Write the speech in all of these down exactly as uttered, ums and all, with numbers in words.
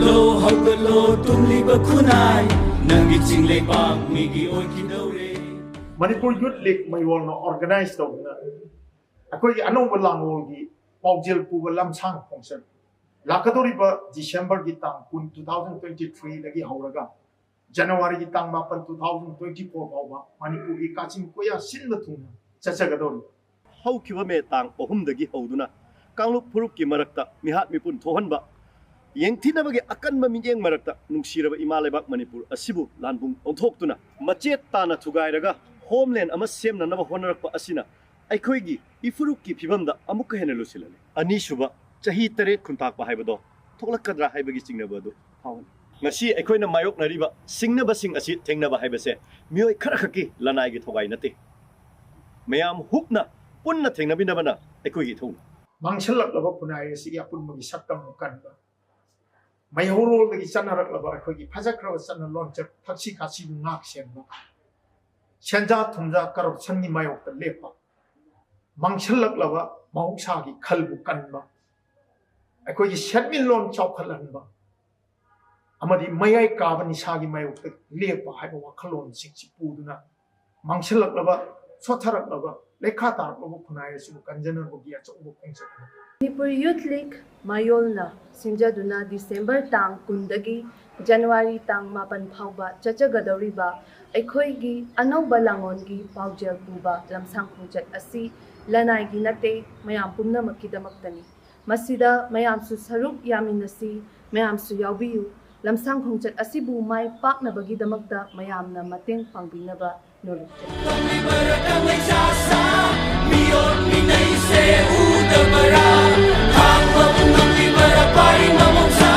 ꯍꯧꯒꯠꯂꯣ, ꯍꯧꯒꯠꯂꯣ, ꯇꯨꯝꯂꯤꯕ ꯈꯨꯟꯅꯥꯏ, ꯅꯪꯒꯤ ꯆꯤꯡ ꯂꯩꯕꯥꯛ ꯃꯤꯒꯤ ꯑꯣꯏꯈꯤꯗꯧꯔꯦ꯫ ꯃꯅꯤꯄꯨꯔ ꯌꯨꯠ ꯂꯤꯒ ꯃꯌꯣꯜꯅ ꯑꯣꯔꯒꯅꯥꯏꯖ ꯇꯧꯗꯨꯅ ꯑꯩꯈꯣꯏꯒꯤ ꯑꯅꯧꯕ ꯂꯥꯡꯂꯣꯜꯒꯤ ꯄꯥꯎꯖꯦꯜ ꯄꯨꯕ ꯂꯝꯁꯥꯡ ꯈꯣꯡꯆꯠ ꯂꯥꯛꯀꯗꯧꯔꯤꯕ ꯗꯤꯁꯦꯝꯕꯔꯒꯤ ꯇꯥꯡ ꯀꯨꯟ, two thousand twenty three ꯗꯒꯤ ꯍꯧꯔꯒ ꯖꯅꯋꯥꯔꯤꯒꯤ ꯇꯥꯡ ꯃꯥꯄꯟ, two thousand twenty four ꯐꯥꯎꯕ ꯃꯅꯤꯄꯨꯔꯒꯤ ꯀꯥꯆꯤꯟ ꯀꯣꯌꯥ ꯁꯤꯟꯕ ꯊꯨꯡꯅ ꯆꯠꯆꯒꯗꯧꯔꯤ꯫ ꯍꯧꯈꯤꯕ ꯃꯦ ꯇꯥꯡ ꯑꯍꯨꯝꯗꯒꯤ ꯍꯧꯗꯨꯅ ꯀꯥꯡꯂꯨꯞ ꯐꯨꯔꯨꯞꯀꯤ ꯃꯔꯛꯇ ꯃꯤꯍꯥꯠ ꯃꯤꯄꯨꯟ ꯊꯣꯛꯍꯟꯕ, ꯌꯦꯡꯊꯤꯅꯕꯒꯤ ꯑꯀꯟꯕ ꯃꯤꯠꯌꯦꯡ ꯃꯔꯛꯇ ꯅꯨꯡꯁꯤꯔꯕ ꯏꯃꯥ ꯂꯩꯕꯥꯛ ꯃꯅꯤꯄꯨꯔ ꯑꯁꯤꯕꯨ ꯂꯥꯟꯕꯨꯡ ꯑꯣꯟꯊꯣꯛꯇꯨꯅ ꯃꯆꯦꯠ ꯇꯥꯅ ꯊꯨꯒꯥꯏꯔꯒ ꯍꯣꯝꯂꯦꯟ ꯑꯃ ꯁꯦꯝꯅꯅꯕ ꯍꯣꯠꯅꯔꯛꯄ ꯑꯁꯤꯅ ꯑꯩꯈꯣꯏꯒꯤ ꯏꯐꯨꯔꯨꯞꯀꯤ ꯐꯤꯕꯝꯗ ꯑꯃꯨꯛꯀ ꯍꯦꯟꯅ ꯂꯨꯁꯤꯜꯍꯜꯂꯤ꯫ ꯑꯅꯤꯁꯨꯕ, ꯆꯍꯤ ꯇꯔꯦꯠ ꯈꯨꯟꯇꯥꯛꯄ ꯍꯥꯏꯕꯗꯣ ꯊꯣꯛꯂꯛꯀꯗ꯭ꯔꯥ ꯍꯥꯏꯕꯒꯤ ꯆꯤꯡꯅꯕ ꯑꯗꯨ ꯐꯥꯎꯍꯜꯂꯤ꯫ ꯉꯁꯤ ꯑꯩꯈꯣꯏꯅ ꯃꯥꯌꯣꯛꯅꯔꯤꯕ ꯁꯤꯡꯅꯕꯁꯤꯡ ꯑꯁꯤ ꯊꯦꯡꯅꯕ ꯍꯥꯏꯕꯁꯦ ꯃꯤꯑꯣꯏ ꯈꯔꯈꯛꯀꯤ ꯂꯅꯥꯏꯒꯤ ꯊꯧꯒꯥꯏ ꯅꯠꯇꯦ꯫ ꯃꯌꯥꯝ ꯍꯨꯞꯅ ꯄꯨꯟꯅ ꯊꯦꯡꯅꯃꯤꯟꯅꯕꯅ ꯑꯩꯈꯣꯏꯒꯤ ꯏꯊꯧꯅꯤ꯫ ꯃꯥꯡꯁꯤꯜꯂꯛꯂꯕ ꯈꯨꯟꯅꯥꯏ ꯑꯁꯤꯒꯤ ꯑꯄꯨꯟꯕꯒꯤ ꯁꯛꯇꯝ ꯀꯟꯕ, ꯃꯩꯍꯧꯔꯣꯜꯗꯒꯤ ꯆꯠꯅꯔꯛꯂꯕ ꯑꯩꯈꯣꯏꯒꯤ ꯐꯖꯈ꯭ꯔꯕ ꯆꯠꯅ ꯂꯣꯟꯆꯠ, ꯊꯛꯁꯤ ꯈꯥꯁꯤꯕꯨ ꯉꯥꯛ ꯁꯦꯟꯕ, ꯁꯦꯟꯖꯥ ꯊꯨꯝꯖꯥ ꯀꯔꯞꯁꯟꯒꯤ ꯃꯥꯌꯣꯛꯇ ꯂꯦꯞꯄ, ꯃꯥꯡꯁꯤꯜꯂꯛꯂꯕ ꯃꯍꯧꯁꯥꯒꯤ ꯈꯜꯕꯨ ꯀꯟꯕ, ꯑꯩꯈꯣꯏꯒꯤ ꯁꯦꯟꯃꯤꯠꯂꯣꯟ ꯆꯥꯎꯈꯠꯍꯟꯕ ꯑꯃꯗꯤ ꯃꯌꯥꯏ ꯀꯥꯕ ꯅꯤꯁꯥꯒꯤ ꯃꯥꯌꯣꯛꯇ ꯂꯦꯞꯄ ꯍꯥꯏꯕ ꯋꯥꯈꯜꯂꯣꯟꯁꯤꯡꯁꯤ ꯄꯨꯗꯨꯅ ꯃꯥꯡꯁꯤꯜꯂꯛꯂꯕ, ꯁꯣꯠꯊꯔꯛꯂꯕ, ꯂꯩꯈꯥ ꯇꯥꯔꯛꯂꯕ ꯈꯨꯟꯅꯥꯏ ꯑꯁꯤꯕꯨ ꯀꯟꯖꯅꯕꯒꯤ ꯑꯆꯧꯕ ꯈꯣꯡꯆꯠ ꯑꯃꯅꯤ꯫ ꯃꯅꯤꯄꯨꯔ ꯌꯨꯠ ꯂꯤꯒ ꯃꯥꯌꯣꯜꯅ ꯁꯤꯟꯖꯗꯨꯅ ꯗꯤꯁꯦꯝꯕꯔ ꯇꯥꯡ ꯀꯨꯟꯗꯒꯤ ꯖꯅꯋꯥꯔꯤ ꯇꯥꯡ ꯃꯥꯄꯟ ꯐꯥꯎꯕ ꯆꯠꯆꯒꯗꯧꯔꯤꯕ ꯑꯩꯈꯣꯏꯒꯤ ꯑꯅꯧꯕ ꯂꯥꯡꯑꯣꯟꯒꯤ ꯄꯥꯎꯖꯦꯜ ꯄꯨꯕ ꯂꯝꯁꯥꯡ ꯈꯣꯡꯆꯠ ꯑꯁꯤ ꯂꯅꯥꯏꯒꯤ ꯅꯠꯇꯦ, ꯃꯌꯥꯝ ꯄꯨꯝꯅꯃꯛꯀꯤꯗꯃꯛꯇꯅꯤ꯫ ꯃꯁꯤꯗ ꯃꯌꯥꯝꯁꯨ ꯁꯔꯨꯛ ꯌꯥꯃꯤꯟꯅꯁꯤ, ꯃꯌꯥꯝꯁꯨ ꯌꯥꯎꯕꯤꯌꯨ꯫ ꯂꯝꯁꯥꯡ ꯈꯣꯡꯆꯠ ꯑꯁꯤꯕꯨ ꯃꯥꯏ ꯄꯥꯛꯅꯕꯒꯤꯗꯃꯛꯇ ꯃꯌꯥꯝꯅ ꯃꯇꯦꯡ ꯄꯥꯡꯕꯤꯅꯕ ꯅꯣꯜꯂꯨꯛꯆꯔꯤ꯫ ꯉꯝꯂꯤꯕꯔꯥ ꯀꯪꯂꯩ ꯆꯥꯁꯥ, ꯃꯤꯑꯣꯠ ꯃꯤꯅꯩꯁꯦ ꯎꯗꯕꯔꯥ? ꯈꯥꯡꯕ ꯉꯝꯂꯤꯕꯔꯥ ꯄꯥꯔꯤ ꯃꯃꯣꯡꯁꯥ,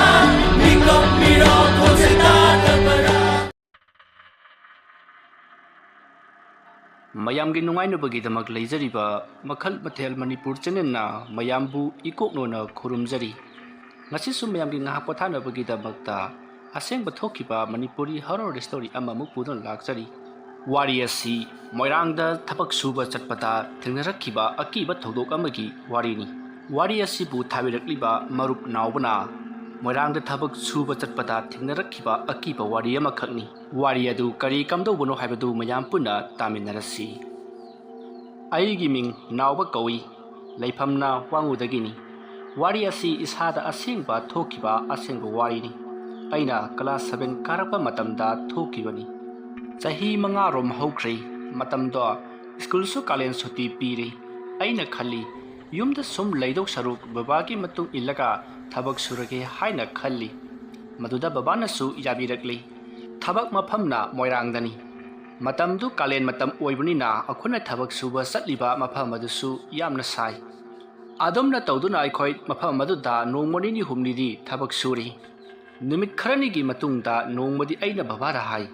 ꯃꯤꯀꯞ ꯃꯤꯔꯣ ꯈꯣꯟꯁꯦ ꯇꯥꯗꯕꯔꯥ? ꯃꯌꯥꯝꯒꯤ ꯅꯨꯡꯉꯥꯏꯅꯕꯒꯤꯗꯃꯛ ꯂꯩꯖꯔꯤꯕ ꯃꯈꯜ ꯃꯊꯦꯜ ꯃꯅꯤꯄꯨꯔ ꯆꯦꯅꯦꯜꯅ ꯃꯌꯥꯝꯕꯨ ꯏꯀꯣꯛꯅꯣꯅ ꯈꯨꯔꯨꯝꯖꯔꯤ꯫ ꯉꯁꯤꯁꯨ ꯃꯌꯥꯝꯒꯤ ꯉꯥꯏꯍꯥꯛ ꯄꯣꯊꯥꯅꯕꯒꯤꯗꯃꯛꯇ ꯑꯁꯦꯡꯕ ꯊꯣꯛꯈꯤꯕ ꯃꯅꯤꯄꯨꯔꯤ ꯍꯣꯔꯣꯔ ꯁ꯭ꯇꯣꯔꯤ ꯑꯃꯃꯨꯛ ꯄꯨꯗꯨꯅ ꯂꯥꯛꯆꯔꯤ꯫ ꯋꯥꯔꯤ ꯑꯁꯤ ꯃꯣꯏꯔꯥꯡꯗ ꯊꯕꯛ ꯁꯨꯕ ꯆꯠꯄꯗ ꯊꯦꯡꯅꯔꯛꯈꯤꯕ ꯑꯀꯤꯕ ꯊꯧꯗꯣꯛ ꯑꯃꯒꯤ ꯋꯥꯔꯤꯅꯤ꯫ ꯋꯥꯔꯤ ꯑꯁꯤꯕꯨ ꯊꯥꯕꯤꯔꯛꯂꯤꯕ ꯃꯔꯨꯞ ꯅꯥꯎꯕꯅ ꯃꯣꯏꯔꯥꯡꯗ ꯊꯕꯛ ꯁꯨꯕ ꯆꯠꯄꯗ ꯊꯦꯡꯅꯔꯛꯈꯤꯕ ꯑꯀꯤꯕ ꯋꯥꯔꯤ ꯑꯃꯈꯛꯅꯤ꯫ ꯋꯥꯔꯤ ꯑꯗꯨ ꯀꯔꯤ ꯀꯝꯗꯧꯕꯅꯣ ꯍꯥꯏꯕꯗꯨ ꯃꯌꯥꯝ ꯄꯨꯟꯅ ꯇꯥꯃꯤꯟꯅꯔꯁꯤ꯫ ꯑꯩꯒꯤ ꯃꯤꯡ ꯅꯥꯎꯕ ꯀꯧꯏ꯫ ꯂꯩꯐꯝꯅ ꯋꯥꯉꯨꯗꯒꯤꯅꯤ꯫ ꯋꯥꯔꯤ ꯑꯁꯤ ꯏꯁꯥꯗ ꯑꯁꯦꯡꯕ ꯊꯣꯛꯈꯤꯕ ꯑꯁꯦꯡꯕ ꯋꯥꯔꯤꯅꯤ꯫ ꯑꯩꯅ class seven ꯀꯥꯔꯛꯄ ꯃꯇꯝꯗ ꯊꯣꯛꯈꯤꯕꯅꯤ꯫ ꯆꯍꯤ ꯃꯉꯥꯔꯣꯝ ꯍꯧꯈ꯭ꯔꯦ꯫ ꯃꯇꯝꯗꯣ ꯁ꯭ꯀꯨꯜꯁꯨ ꯀꯥꯂꯦꯟ ꯁꯨꯇꯤ ꯄꯤꯔꯤ꯫ ꯑꯩꯅ ꯈꯜꯂꯤ, ꯌꯨꯝꯗ ꯁꯨꯝ ꯂꯩꯗꯧ ꯁꯔꯨꯛ ꯕꯕꯥꯒꯤ ꯃꯇꯨꯡ ꯏꯜꯂꯒ ꯊꯕꯛ ꯁꯨꯔꯒꯦ ꯍꯥꯏꯅ ꯈꯜꯂꯤ꯫ ꯃꯗꯨꯗ ꯕꯕꯥꯅꯁꯨ ꯌꯥꯕꯤꯔꯛꯂꯤ꯫ ꯊꯕꯛ ꯃꯐꯝꯅ ꯃꯣꯏꯔꯥꯡꯗꯅꯤ꯫ ꯃꯇꯝꯗꯨ ꯀꯥꯂꯦꯟ ꯃꯇꯝ ꯑꯣꯏꯕꯅꯤꯅ ꯑꯩꯈꯣꯏꯅ ꯊꯕꯛ ꯁꯨꯕ ꯆꯠꯂꯤꯕ ꯃꯐꯝ ꯑꯗꯨꯁꯨ ꯌꯥꯝꯅ ꯁꯥꯏ꯫ ꯑꯗꯨꯝꯅ ꯇꯧꯗꯨꯅ ꯑꯩꯈꯣꯏ ꯃꯐꯝ ꯑꯗꯨꯗ ꯅꯣꯡꯃ ꯅꯤꯅꯤ ꯍꯨꯝꯅꯤꯗꯤ ꯊꯕꯛ ꯁꯨꯔꯤ꯫ ꯅꯨꯃꯤꯠ ꯈꯔꯅꯤꯒꯤ ꯃꯇꯨꯡꯗ ꯅꯣꯡꯃꯗꯤ ꯑꯩꯅ ꯕꯕꯥꯗ ꯍꯥꯏ,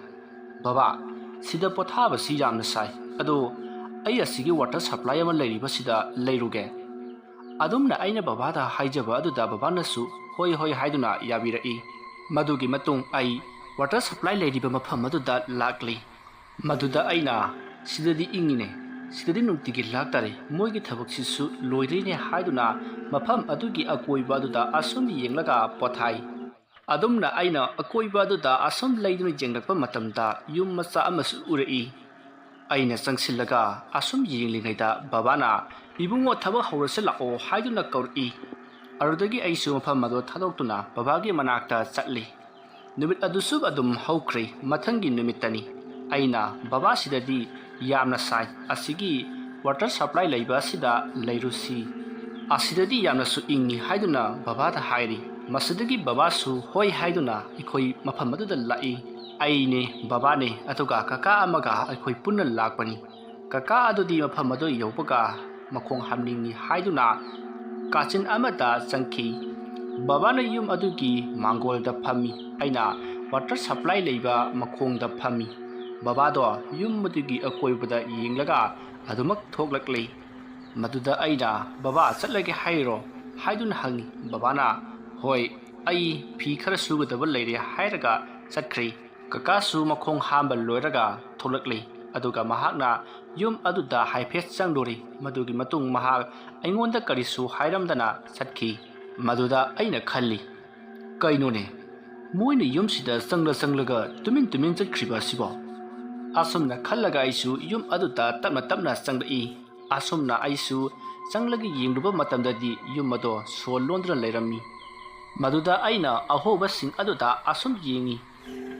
"ꯕꯕꯥ, ꯁꯤꯗ ꯄꯣꯊꯥꯕꯁꯤ ꯌꯥꯝꯅ ꯁꯥꯏ, ꯑꯗꯣ ꯑꯩ ꯑꯁꯤꯒꯤ water supply ꯑꯃ ꯂꯩꯔꯤꯕꯁꯤꯗ ꯂꯩꯔꯨꯒꯦ"꯫ ꯑꯗꯨꯝꯅ ꯑꯩꯅ ꯕꯕꯥꯗ ꯍꯥꯏꯖꯕ ꯑꯗꯨꯗ ꯕꯕꯥꯅꯁꯨ "ꯍꯣꯏ ꯍꯣꯏ" ꯍꯥꯏꯗꯨꯅ ꯌꯥꯕꯤꯔꯛꯏ꯫ ꯃꯗꯨꯒꯤ ꯃꯇꯨꯡ ꯑꯩ water supply ꯂꯩꯔꯤꯕ ꯃꯐꯝ ꯑꯗꯨꯗ ꯂꯥꯛꯂꯤ꯫ ꯃꯗꯨꯗ ꯑꯩꯅ, "ꯁꯤꯗꯗꯤ ꯏꯪꯉꯤꯅꯦ, ꯁꯤꯗꯗꯤ ꯅꯨꯡꯇꯤꯒꯤ ꯂꯥꯛꯇꯥꯔꯦ, ꯃꯣꯏꯒꯤ ꯊꯕꯛꯁꯤꯁꯨ ꯂꯣꯏꯗ꯭ꯔꯤꯅꯦ" ꯍꯥꯏꯗꯨꯅ ꯃꯐꯝ ꯑꯗꯨꯒꯤ ꯑꯀꯣꯏꯕ ꯑꯗꯨꯗ ꯑꯁꯨꯝ ꯌꯦꯡꯂꯒ ꯄꯣꯊꯥꯏ꯫ ꯑꯗꯨꯝꯅ ꯑꯩꯅ ꯑꯀꯣꯏꯕ ꯑꯗꯨꯗ ꯑꯁꯨꯝ ꯂꯩꯗꯨꯅ ꯌꯦꯡꯂꯛꯄ ꯃꯇꯝꯗ ꯌꯨꯝ ꯃꯆꯥ ꯑꯃꯁꯨ ꯎꯔꯛꯏ꯫ ꯑꯩꯅ ꯆꯪꯁꯤꯜꯂꯒ ꯑꯁꯨꯝ ꯌꯦꯡꯂꯤꯉꯩꯗ ꯕꯕꯥꯅ, "ꯏꯕꯨꯡꯉꯣ, ꯊꯕꯛ ꯍꯧꯔꯁꯤ ꯂꯥꯛꯑꯣ" ꯍꯥꯏꯗꯨꯅ ꯀꯧꯔꯛꯏ꯫ ꯑꯗꯨꯗꯒꯤ ꯑꯩꯁꯨ ꯃꯐꯝ ꯑꯗꯨ ꯊꯥꯗꯣꯛꯇꯨꯅ ꯕꯕꯥꯒꯤ ꯃꯅꯥꯛꯇ ꯆꯠꯂꯤ꯫ ꯅꯨꯃꯤꯠ ꯑꯗꯨꯁꯨ ꯑꯗꯨꯝ ꯍꯧꯈ꯭ꯔꯦ꯫ ꯃꯊꯪꯒꯤ ꯅꯨꯃꯤꯠꯇꯅꯤ꯫ ꯑꯩꯅ, "ꯕꯕꯥ, ꯁꯤꯗꯗꯤ ꯌꯥꯝꯅ ꯁꯥꯏ, ꯑꯁꯤꯒꯤ water supply ꯂꯩꯕ ꯑꯁꯤꯗ ꯂꯩꯔꯨꯁꯤ, ꯑꯁꯤꯗꯗꯤ ꯌꯥꯝꯅꯁꯨ ꯏꯪꯉꯤ" ꯍꯥꯏꯗꯨꯅ ꯕꯕꯥꯗ ꯍꯥꯏꯔꯤ꯫ ꯃꯁꯤꯗꯒꯤ ꯕꯕꯥꯁꯨ ꯍꯣꯏ ꯍꯥꯏꯗꯨꯅ ꯑꯩꯈꯣꯏ ꯃꯐꯝ ꯑꯗꯨꯗ ꯂꯥꯛꯏ꯫ ꯑꯩꯅꯦ, ꯕꯕꯥꯅꯦ, ꯑꯗꯨꯒ ꯀꯀꯥ ꯑꯃꯒ ꯑꯩꯈꯣꯏ ꯄꯨꯟꯅ ꯂꯥꯛꯄꯅꯤ꯫ ꯀꯀꯥ ꯑꯗꯨꯗꯤ ꯃꯐꯝ ꯑꯗꯨ ꯌꯧꯕꯒ ꯃꯈꯣꯡ ꯍꯥꯝꯅꯤꯡꯏ ꯍꯥꯏꯗꯨꯅ ꯀꯥꯆꯤꯟ ꯑꯃꯗ ꯆꯪꯈꯤ꯫ ꯕꯕꯥꯅ ꯌꯨꯝ ꯑꯗꯨꯒꯤ ꯃꯥꯡꯒꯣꯜꯗ ꯐꯝꯃꯤ꯫ ꯑꯩꯅ water supply ꯂꯩꯕ ꯃꯈꯣꯡꯗ ꯐꯝꯃꯤ꯫ ꯕꯕꯥꯗꯣ ꯌꯨꯝ ꯑꯗꯨꯒꯤ ꯑꯀꯣꯏꯕꯗ ꯌꯦꯡꯂꯒ ꯑꯗꯨꯃꯛ ꯊꯣꯛꯂꯛꯂꯤ꯫ ꯃꯗꯨꯗ ꯑꯩꯅ, "ꯕꯕꯥ, ꯆꯠꯂꯒꯦ ꯍꯥꯏꯔꯣ?" ꯍꯥꯏꯗꯨꯅ ꯍꯪꯉꯤ꯫ ꯕꯕꯥꯅ, "ꯍꯣꯏ, ꯑꯩ ꯐꯤ ꯈꯔ ꯁꯨꯒꯗꯕ ꯂꯩꯔꯦ" ꯍꯥꯏꯔꯒ ꯆꯠꯈ꯭ꯔꯦ꯫ ꯀꯀꯥꯁꯨ ꯃꯈꯣꯡ ꯍꯥꯝꯕ ꯂꯣꯏꯔꯒ ꯊꯣꯛꯂꯛꯂꯤ꯫ ꯑꯗꯨꯒ ꯃꯍꯥꯛꯅ ꯌꯨꯝ ꯑꯗꯨꯗ ꯍꯥꯏꯐꯦꯠ ꯆꯪꯂꯨꯔꯤ꯫ ꯃꯗꯨꯒꯤ ꯃꯇꯨꯡ ꯃꯍꯥꯛ ꯑꯩꯉꯣꯟꯗ ꯀꯔꯤꯁꯨ ꯍꯥꯏꯔꯝꯗꯅ ꯆꯠꯈꯤ꯫ ꯃꯗꯨꯗ ꯑꯩꯅ ꯈꯜꯂꯤ, "ꯀꯩꯅꯣꯅꯦ, ꯃꯣꯏꯅ ꯌꯨꯝꯁꯤꯗ ꯆꯪꯂ ꯆꯪꯂꯒ ꯇꯨꯃꯤꯟ ꯇꯨꯃꯤꯟ ꯆꯠꯈ꯭ꯔꯤꯕ ꯑꯁꯤꯕꯣ?" ꯑꯁꯨꯝꯅ ꯈꯜꯂꯒ ꯑꯩꯁꯨ ꯌꯨꯝ ꯑꯗꯨꯗ ꯇꯞꯅ ꯇꯞꯅ ꯆꯪꯂꯛꯏ꯫ ꯑꯁꯨꯝꯅ ꯑꯩꯁꯨ ꯆꯪꯂꯒ ꯌꯦꯡꯂꯨꯕ ꯃꯇꯝꯗꯗꯤ ꯌꯨꯝ ꯑꯗꯣ ꯁꯣ ꯂꯣꯟꯗꯨꯅ ꯂꯩꯔꯝꯃꯤ꯫ ꯃꯗꯨꯗ ꯑꯩꯅ ꯑꯍꯣꯕꯁꯤꯡ ꯑꯗꯨꯗ ꯑꯁꯨꯝ ꯌꯦꯡꯉꯤ꯫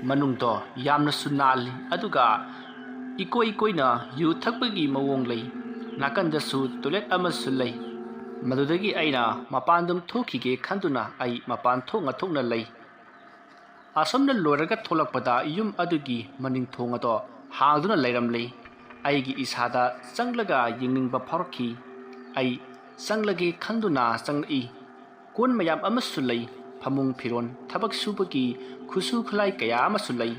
ꯃꯅꯨꯡꯗꯣ ꯌꯥꯝꯅꯁꯨ ꯅꯥꯜꯂꯤ, ꯑꯗꯨꯒ ꯏꯀꯣꯏ ꯀꯣꯏꯅ ꯌꯨ ꯊꯛꯄꯒꯤ ꯃꯑꯣꯡ ꯂꯩ꯫ ꯅꯥꯀꯟꯗꯁꯨ ꯇꯣꯏꯂꯦꯠ ꯑꯃꯁꯨ ꯂꯩ꯫ ꯃꯗꯨꯗꯒꯤ ꯑꯩꯅ ꯃꯄꯥꯟꯗꯨꯝ ꯊꯣꯛꯈꯤꯒꯦ ꯈꯟꯗꯨꯅ ꯑꯩ ꯃꯄꯥꯟ ꯊꯣꯛꯅ ꯊꯣꯛꯅ ꯂꯩ꯫ ꯑꯁꯨꯝꯅ ꯂꯣꯏꯔꯒ ꯊꯣꯛꯂꯛꯄꯗ ꯌꯨꯝ ꯑꯗꯨꯒꯤ ꯃꯅꯤꯡ ꯊꯣꯡ ꯑꯗꯣ ꯍꯥꯡꯗꯨꯅ ꯂꯩꯔꯝꯂꯦ꯫ ꯑꯩꯒꯤ ꯏꯁꯥꯗ ꯆꯪꯂꯒ ꯌꯦꯡꯅꯤꯡꯕ ꯐꯥꯎꯔꯛꯈꯤ꯫ ꯑꯩ ꯆꯪꯂꯒꯦ ꯈꯟꯗꯨꯅ ꯆꯪꯂꯛꯏ꯫ ꯀꯣꯟ ꯃꯌꯥꯝ ꯑꯃꯁꯨ ꯂꯩ꯫ ꯐꯃꯨꯡ ꯐꯤꯔꯣꯟ, ꯊꯕꯛ ꯁꯨꯕꯒꯤ ꯈꯨꯠꯁꯨ ꯈꯨꯠꯂꯥꯏ ꯀꯌꯥ ꯑꯃꯁꯨ ꯂꯩ꯫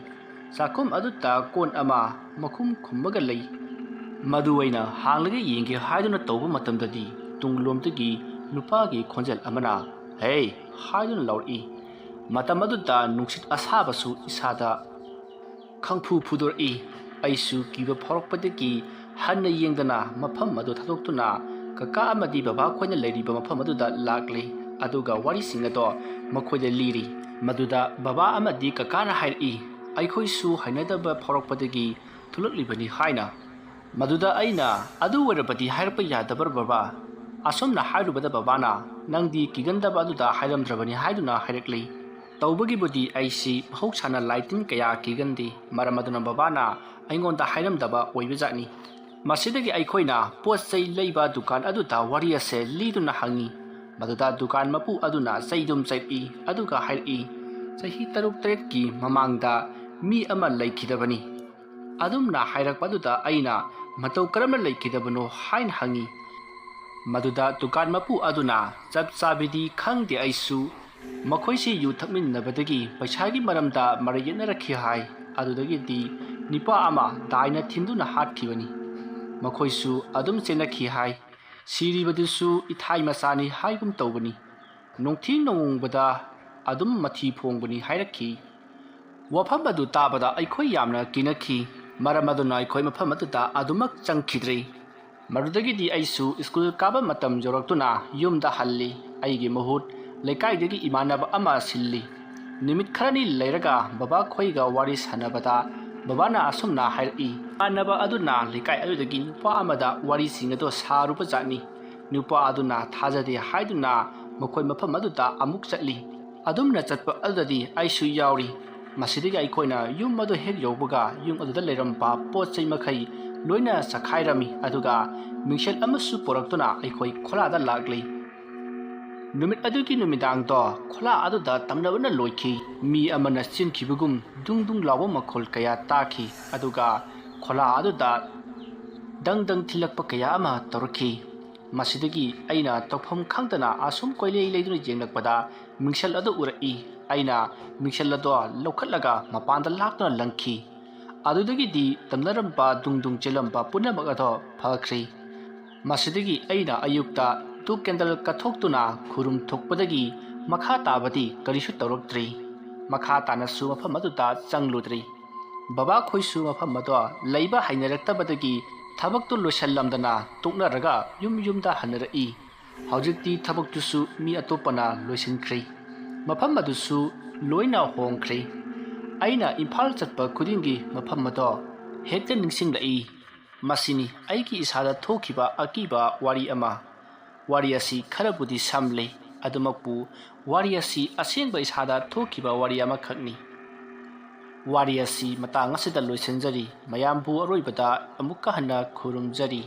ꯆꯥꯛꯈꯨꯝ ꯑꯗꯨꯗ ꯀꯣꯟ ꯑꯃ ꯃꯈꯨꯝ ꯈꯨꯝꯃꯒ ꯂꯩ꯫ ꯃꯗꯨ ꯑꯩꯅ ꯍꯥꯡꯂꯒ ꯌꯦꯡꯒꯦ ꯍꯥꯏꯗꯨꯅ ꯇꯧꯕ ꯃꯇꯝꯗꯗꯤ ꯇꯨꯡꯂꯣꯝꯗꯒꯤ ꯅꯨꯄꯥꯒꯤ ꯈꯣꯟꯖꯦꯜ ꯑꯃꯅ "ꯍꯦ" ꯍꯥꯏꯗꯨꯅ ꯂꯥꯎꯔꯛꯏ꯫ ꯃꯇꯝ ꯑꯗꯨꯗ ꯅꯨꯡꯁꯤꯠ ꯑꯁꯥꯕꯁꯨ ꯏꯁꯥꯗ ꯈꯪꯐꯨ ꯐꯨꯗꯣꯔꯛꯏ꯫ ꯑꯩꯁꯨ ꯀꯤꯕ ꯐꯥꯎꯔꯛꯄꯗꯒꯤ ꯍꯟꯅ ꯌꯦꯡꯗꯅ ꯃꯐꯝ ꯑꯗꯨ ꯊꯥꯗꯣꯛꯇꯨꯅ ꯀꯀꯥ ꯑꯃꯗꯤ ꯕꯕꯥ ꯈꯣꯏꯅ ꯂꯩꯔꯤꯕ ꯃꯐꯝ ꯑꯗꯨꯗ ꯂꯥꯛꯂꯤ꯫ ꯑꯗꯨꯒ ꯋꯥꯔꯤꯁꯤꯡ ꯑꯗꯣ ꯃꯈꯣꯏꯗ ꯂꯤꯔꯤ꯫ ꯃꯗꯨꯗ ꯕꯕꯥ ꯑꯃꯗꯤ ꯀꯀꯥꯅ ꯍꯥꯏꯔꯛꯏ, "ꯑꯩꯈꯣꯏꯁꯨ ꯍꯩꯅꯗꯕ ꯐꯥꯎꯔꯛꯄꯗꯒꯤ ꯊꯣꯛꯂꯛꯂꯤꯕꯅꯤ" ꯍꯥꯏꯅ꯫ ꯃꯗꯨꯗ ꯑꯩꯅ, "ꯑꯗꯨ ꯑꯣꯏꯔꯕꯗꯤ ꯍꯥꯏꯔꯛꯄ ꯌꯥꯗꯕ꯭ꯔꯥ ꯕꯕꯥ?" ꯑꯁꯨꯝꯅ ꯍꯥꯏꯔꯨꯕꯗ ꯕꯕꯥꯅ, "ꯅꯪꯗꯤ ꯀꯤꯒꯟꯗꯕ ꯑꯗꯨꯗ ꯍꯥꯏꯔꯝꯗ꯭ꯔꯕꯅꯤ" ꯍꯥꯏꯗꯨꯅ ꯍꯥꯏꯔꯛꯂꯤ꯫ ꯇꯧꯕꯒꯤꯕꯨꯗꯤ ꯑꯩꯁꯤ ꯃꯍꯧꯁꯥꯅ ꯂꯥꯏ ꯇꯤꯟ ꯀꯌꯥ ꯀꯤꯒꯟꯗꯦ, ꯃꯔꯝ ꯑꯗꯨꯅ ꯕꯕꯥꯅ ꯑꯩꯉꯣꯟꯗ ꯍꯥꯏꯔꯝꯗꯕ ꯑꯣꯏꯕꯖꯥꯠꯅꯤ꯫ ꯃꯁꯤꯗꯒꯤ ꯑꯩꯈꯣꯏꯅ ꯄꯣꯠ ꯆꯩ ꯂꯩꯕ ꯗꯨꯀꯥꯟ ꯑꯗꯨꯗ ꯋꯥꯔꯤ ꯑꯁꯦ ꯂꯤꯗꯨꯅ ꯍꯪꯉꯤ꯫ ꯃꯗꯨꯗ ꯗꯨꯀꯥꯟ ꯃꯄꯨ ꯑꯗꯨꯅ ꯆꯩꯗꯨꯝ ꯆꯩꯔꯛꯏ, ꯑꯗꯨꯒ ꯍꯥꯏꯔꯛꯏ, "ꯆꯍꯤ ꯇꯔꯨꯛ ꯇꯔꯦꯠꯀꯤ ꯃꯃꯥꯡꯗ ꯃꯤ ꯑꯃ ꯂꯩꯈꯤꯗꯕꯅꯤ꯫ ꯑꯗꯨꯝꯅ ꯍꯥꯏꯔꯛꯄ ꯑꯗꯨꯗ ꯑꯩꯅ ꯃꯇꯧ ꯀꯔꯝꯅ ꯂꯩꯈꯤꯗꯕꯅꯣ ꯍꯥꯏꯅ ꯍꯪꯉꯤ꯫ ꯃꯗꯨꯗ ꯗꯨꯀꯥꯟ ꯃꯄꯨ ꯑꯗꯨꯅ, "ꯆꯞ ꯆꯥꯕꯤꯗꯤ ꯈꯪꯗꯦ ꯑꯩꯁꯨ꯫ ꯃꯈꯣꯏꯁꯤ ꯌꯨ ꯊꯛꯃꯤꯟꯅꯕꯗꯒꯤ ꯄꯩꯁꯥꯒꯤ ꯃꯔꯝꯗ ꯃꯔꯩ ꯌꯦꯠꯅꯔꯛꯈꯤ ꯍꯥꯏ꯫ ꯑꯗꯨꯗꯒꯤꯗꯤ ꯅꯤꯄꯥ ꯑꯃ ꯗꯥꯏꯅ ꯊꯤꯟꯗꯨꯅ ꯍꯥꯠꯈꯤꯕꯅꯤ꯫ ꯃꯈꯣꯏꯁꯨ ꯑꯗꯨꯝ ꯆꯦꯟꯅꯈꯤ ꯍꯥꯏ꯫ ꯁꯤꯔꯤꯕꯗꯨꯁꯨ ꯏꯊꯥꯏ ꯃꯆꯥꯅꯤ ꯍꯥꯏꯒꯨꯝ ꯇꯧꯕꯅꯤ꯫ ꯅꯣꯡꯊꯤ ꯅꯣꯡꯃꯪꯕꯗ ꯑꯗꯨꯝ ꯃꯊꯤ ꯐꯣꯡꯕꯅꯤ" ꯍꯥꯏꯔꯛꯈꯤ꯫ ꯋꯥꯐꯝ ꯑꯗꯨ ꯇꯥꯕꯗ ꯑꯩꯈꯣꯏ ꯌꯥꯝꯅ ꯀꯤꯅꯈꯤ꯫ ꯃꯔꯝ ꯑꯗꯨꯅ ꯑꯩꯈꯣꯏ ꯃꯐꯝ ꯑꯗꯨꯗ ꯑꯗꯨꯃꯛ ꯆꯪꯈꯤꯗ꯭ꯔꯦ꯫ ꯃꯗꯨꯗꯒꯤꯗꯤ ꯑꯩꯁꯨ ꯁ꯭ꯀꯨꯜ ꯀꯥꯕ ꯃꯇꯝ ꯌꯧꯔꯛꯇꯨꯅ ꯌꯨꯝꯗ ꯍꯜꯂꯤ꯫ ꯑꯩꯒꯤ ꯃꯍꯨꯠ ꯂꯩꯀꯥꯏꯗꯒꯤ ꯏꯃꯥꯟꯅꯕ ꯑꯃ ꯁꯤꯜꯂꯤ꯫ ꯅꯨꯃꯤꯠ ꯈꯔꯅꯤ ꯂꯩꯔꯒ ꯕꯕꯥ ꯈꯣꯏꯒ ꯋꯥꯔꯤ ꯁꯥꯟꯅꯕꯗ ꯕꯕꯥꯅ ꯑꯁꯨꯝꯅ ꯍꯥꯏꯔꯛꯏ, ꯏꯃꯥꯟꯅꯕ ꯑꯗꯨꯅ ꯂꯩꯀꯥꯏ ꯑꯗꯨꯗꯒꯤ ꯅꯨꯄꯥ ꯑꯃꯗ ꯋꯥꯔꯤꯁꯤꯡ ꯑꯗꯨ ꯁꯥꯔꯨꯕ ꯖꯥꯠꯅꯤ꯫ ꯅꯨꯄꯥ ꯑꯗꯨꯅ ꯊꯥꯖꯗꯦ ꯍꯥꯏꯗꯨꯅ ꯃꯈꯣꯏ ꯃꯐꯝ ꯑꯗꯨꯗ ꯑꯃꯨꯛ ꯆꯠꯂꯤ꯫ ꯑꯗꯨꯝꯅ ꯆꯠꯄ ꯑꯗꯨꯗꯗꯤ ꯑꯩꯁꯨ ꯌꯥꯎꯔꯤ꯫ ꯃꯁꯤꯗꯒꯤ ꯑꯩꯈꯣꯏꯅ ꯌꯨꯝ ꯑꯗꯨ ꯍꯦꯛ ꯌꯧꯕꯒ ꯌꯨꯝ ꯑꯗꯨꯗ ꯂꯩꯔꯝꯕ ꯄꯣꯠ ꯆꯩ ꯃꯈꯩ ꯂꯣꯏꯅ ꯆꯈꯥꯏꯔꯝꯃꯤ, ꯑꯗꯨꯒ ꯃꯤꯡꯁꯦꯜ ꯑꯃꯁꯨ ꯄꯨꯔꯛꯇꯨꯅ ꯑꯩꯈꯣꯏ ꯈꯣꯂꯥꯗ ꯂꯥꯛꯂꯤ꯫ ꯅꯨꯃꯤꯠ ꯑꯗꯨꯒꯤ ꯅꯨꯃꯤꯗꯥꯡꯗꯣ ꯈꯣꯂꯥ ꯑꯗꯨꯗ ꯇꯝꯅꯕꯅ ꯂꯣꯏꯈꯤ꯫ ꯃꯤ ꯑꯃꯅ ꯆꯦꯟꯈꯤꯕꯒꯨꯝ ꯗꯨꯡ ꯗꯨꯡ ꯂꯥꯎꯕ ꯃꯈꯣꯜ ꯀꯌꯥ ꯇꯥꯈꯤ, ꯑꯗꯨꯒ ꯈꯣꯂꯥ ꯑꯗꯨꯗ ꯗꯪ ꯗꯪ ꯊꯤꯜꯂꯛꯄ ꯀꯌꯥ ꯑꯃ ꯇꯧꯔꯛꯈꯤ꯫ ꯃꯁꯤꯗꯒꯤ ꯑꯩꯅ ꯇꯧꯐꯝ ꯈꯪꯗꯅ ꯑꯁꯨꯝ ꯀꯣꯏꯂꯩ ꯂꯩꯗꯨꯅ ꯌꯦꯡꯂꯛꯄꯗ ꯃꯤꯡꯁꯦꯜ ꯑꯗꯨ ꯎꯔꯛꯏ꯫ ꯑꯩꯅ ꯃꯤꯡꯁꯦꯜ ꯑꯗꯨ ꯂꯧꯈꯠꯂꯒ ꯃꯄꯥꯟꯗ ꯂꯥꯛꯇꯨꯅ ꯂꯪꯈꯤ꯫ ꯑꯗꯨꯗꯒꯤꯗꯤ ꯇꯝꯅꯔꯝꯕ ꯗꯨꯡ ꯗꯨꯡ ꯆꯦꯜꯂꯝꯕ ꯄꯨꯝꯅꯃꯛ ꯑꯗꯣ ꯐꯈ꯭ꯔꯤ꯫ ꯃꯁꯤꯗꯒꯤ ꯑꯩꯅ ꯑꯌꯨꯛꯇ ꯙꯨꯞ ꯀꯦꯟꯗꯜ ꯀꯠꯊꯣꯛꯇꯨꯅ ꯈꯨꯔꯨꯝ ꯊꯣꯛꯄꯗꯒꯤ ꯃꯈꯥ ꯇꯥꯕꯗꯤ ꯀꯔꯤꯁꯨ ꯇꯧꯔꯛꯇ꯭ꯔꯤ꯫ ꯃꯈꯥ ꯇꯥꯅꯁꯨ ꯃꯐꯝ ꯑꯗꯨꯗ ꯆꯪꯂꯨꯗ꯭ꯔꯤ꯫ ꯕꯕꯥꯈꯣꯏꯁꯨ ꯃꯐꯝ ꯑꯗꯣ ꯂꯩꯕ ꯍꯩꯅꯔꯛꯇꯕꯗꯒꯤ ꯊꯕꯛꯇꯨ ꯂꯣꯏꯁꯤꯜꯂꯝꯗꯅ ꯇꯣꯛꯅꯔꯒ ꯌꯨꯝ ꯌꯨꯝꯗ ꯍꯟꯅꯔꯛꯏ꯫ ꯍꯧꯖꯤꯛꯇꯤ ꯊꯕꯛꯇꯨꯁꯨ ꯃꯤ ꯑꯇꯣꯞꯄꯅ ꯂꯣꯏꯁꯤꯟꯈ꯭ꯔꯦ꯫ ꯃꯐꯝ ꯑꯗꯨꯁꯨ ꯂꯣꯏꯅ ꯍꯣꯡꯈ꯭ꯔꯦ꯫ ꯑꯩꯅ ꯏꯝꯐꯥꯜ ꯆꯠꯄ ꯈꯨꯗꯤꯡꯒꯤ ꯃꯐꯝ ꯑꯗꯣ ꯍꯦꯛꯇ ꯅꯤꯡꯁꯤꯡꯂꯛꯏ꯫ ꯃꯁꯤꯅꯤ ꯑꯩꯒꯤ ꯏꯁꯥꯗ ꯊꯣꯛꯈꯤꯕ ꯑꯀꯤꯕ ꯋꯥꯔꯤ ꯑꯃ꯫ ꯋꯥꯔꯤ ꯑꯁꯤ ꯈꯔꯕꯨꯗꯤ ꯁꯝꯂꯦ, ꯑꯗꯨꯃꯛꯄꯨ ꯋꯥꯔꯤ ꯑꯁꯤ ꯑꯁꯦꯡꯕ ꯏꯁꯥꯗ ꯊꯣꯛꯈꯤꯕ ꯋꯥꯔꯤ ꯑꯃꯈꯛꯅꯤ꯫ ꯋꯥꯔꯤ ꯑꯁꯤ ꯃꯇꯥꯡ ꯑꯁꯤꯗ ꯂꯣꯏꯁꯤꯟꯖꯔꯤ꯫ ꯃꯌꯥꯝꯕꯨ ꯑꯔꯣꯏꯕꯗ ꯑꯃꯨꯛꯀ ꯍꯟꯅ ꯈꯨꯔꯨꯝꯖꯔꯤ꯫